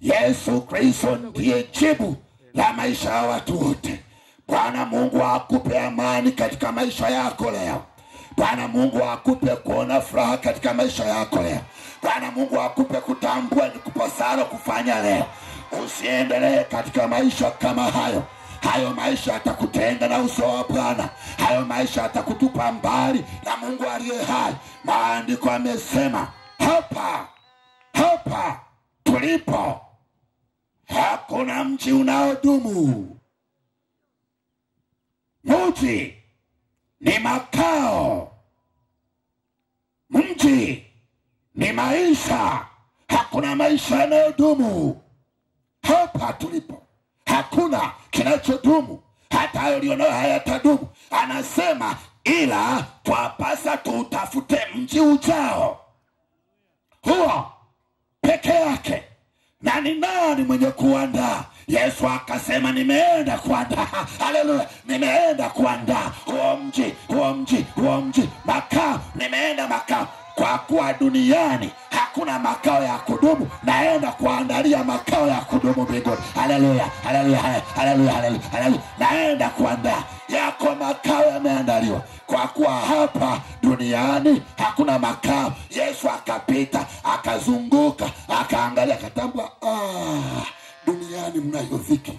Yesu Kristo ndiye jibu la maisha ya watu wote. Bwana Mungu akupe amani katika maisha yako leo. Bwana Mungu akupe kuona furaha katika maisha yako leo. Bwana Mungu akupe kutambua ni kupasalo kufanya leo. Usiendelee katika maisha kama hayo. Hayo maisha yatakutenga na uso wa Bwana. Hayo maisha yatakutupa mbali na Mungu aliye hai. Maandiko yamesema hapa, hapa tulipo hakuna mji unaodumu. Mji ni makao, mji ni maisha. Hakuna maisha yanayodumu hapa tulipo. Hakuna kinachodumu, hata hayo ulionayo hayatadumu. Anasema ila twapasa tutafute mji ujao, huo peke yake. Na ni nani mwenye kuandaa? Yesu akasema nimeenda kuandaa. Haleluya, nimeenda kuandaa huo mji, huo mji, huo mji, makao. Nimeenda makao, kwa kuwa duniani hakuna makao ya kudumu, naenda kuandalia makao ya kudumu mbinguni. Haleluya, haleluya, haleluya, haleluya, haleluya. Naenda kuandaa, yako makao yameandaliwa, kwa kuwa hapa duniani hakuna makao. Yesu akapita, akazunguka, akaangalia, akatambua, duniani mnayo dhiki,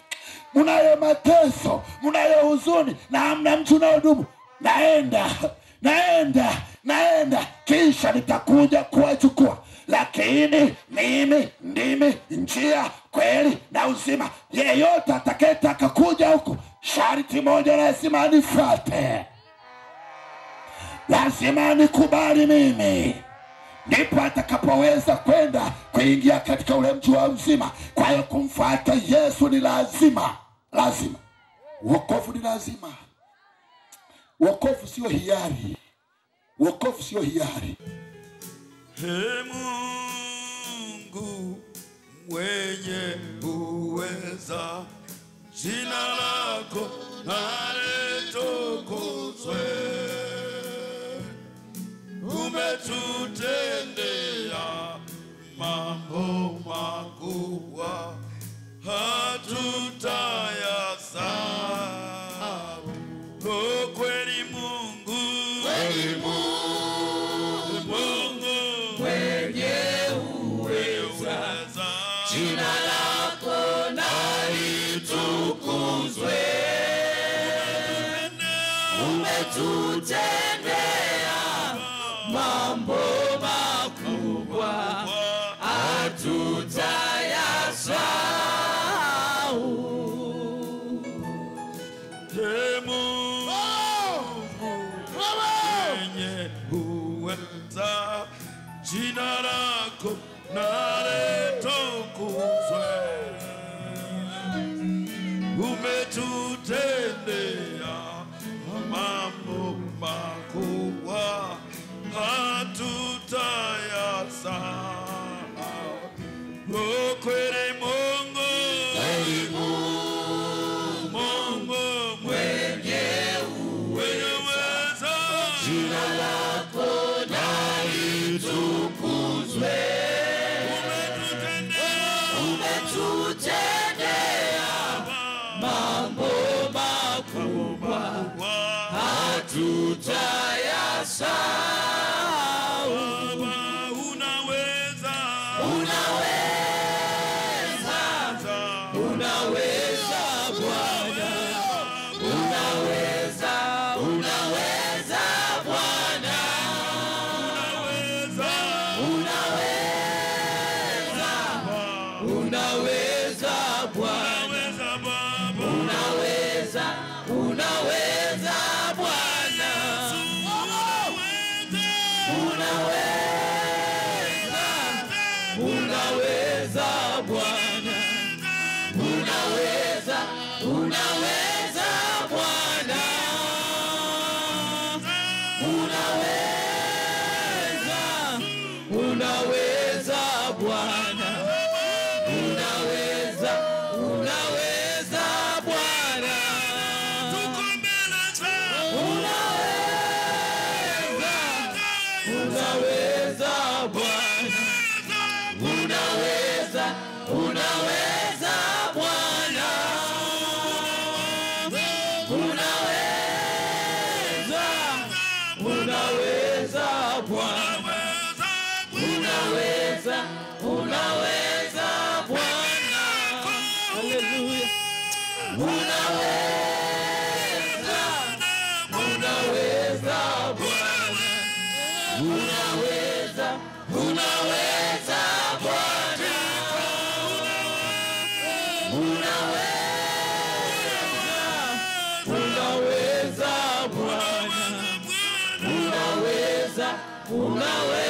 mnayo mateso, mnayo huzuni, na hamna mtu unaodumu. Naenda, naenda, naenda, kisha nitakuja kuwachukua. Lakini mimi ndimi njia, kweli na uzima. Yeyote atakayetaka kuja huku, sharti moja, lazima anifuate, lazima anikubali mimi, ndipo atakapoweza kwenda kuingia katika ule mji wa uzima. Kwa hiyo kumfuata Yesu ni lazima, lazima. Wokovu ni lazima. Wokovu sio hiari. Wokovu sio hiari. Ee Mungu mwenye uweza, jina lako na litukuzwe. Umetutendea mambo makubwa, hatutayasahau. Oh, kweli Mungu, kweli Mungu mwenye uweza, jina lako na litukuzwe. Umetutendea mambo makubwa, hatutayasahau. Ee Mungu mwenye uweza, jina lako na litukuzwe. Umetutendea mambo makubwa, hatutayasahau. Oh, kweli Mungu, kweli Mungu mwenye uweza, jina lako na litukuzwe. Unaweza Bwana, unaweza, unaweza Bwana, unaweza, unaweza Bwana, unaweza, unaweza Bwana, unaweza, unaweza Bwana, unaweza, unaweza Bwana, unaweza, unaweza Bwana, unaweza, unaweza Bwana, unaweza, unaweza Bwana, unaweza, unaweza Bwana, haleluya, unaweza, unaweza Bwana, unaweza, unaweza Bwana, unaweza, unaweza Bwana, unaweza, unaweza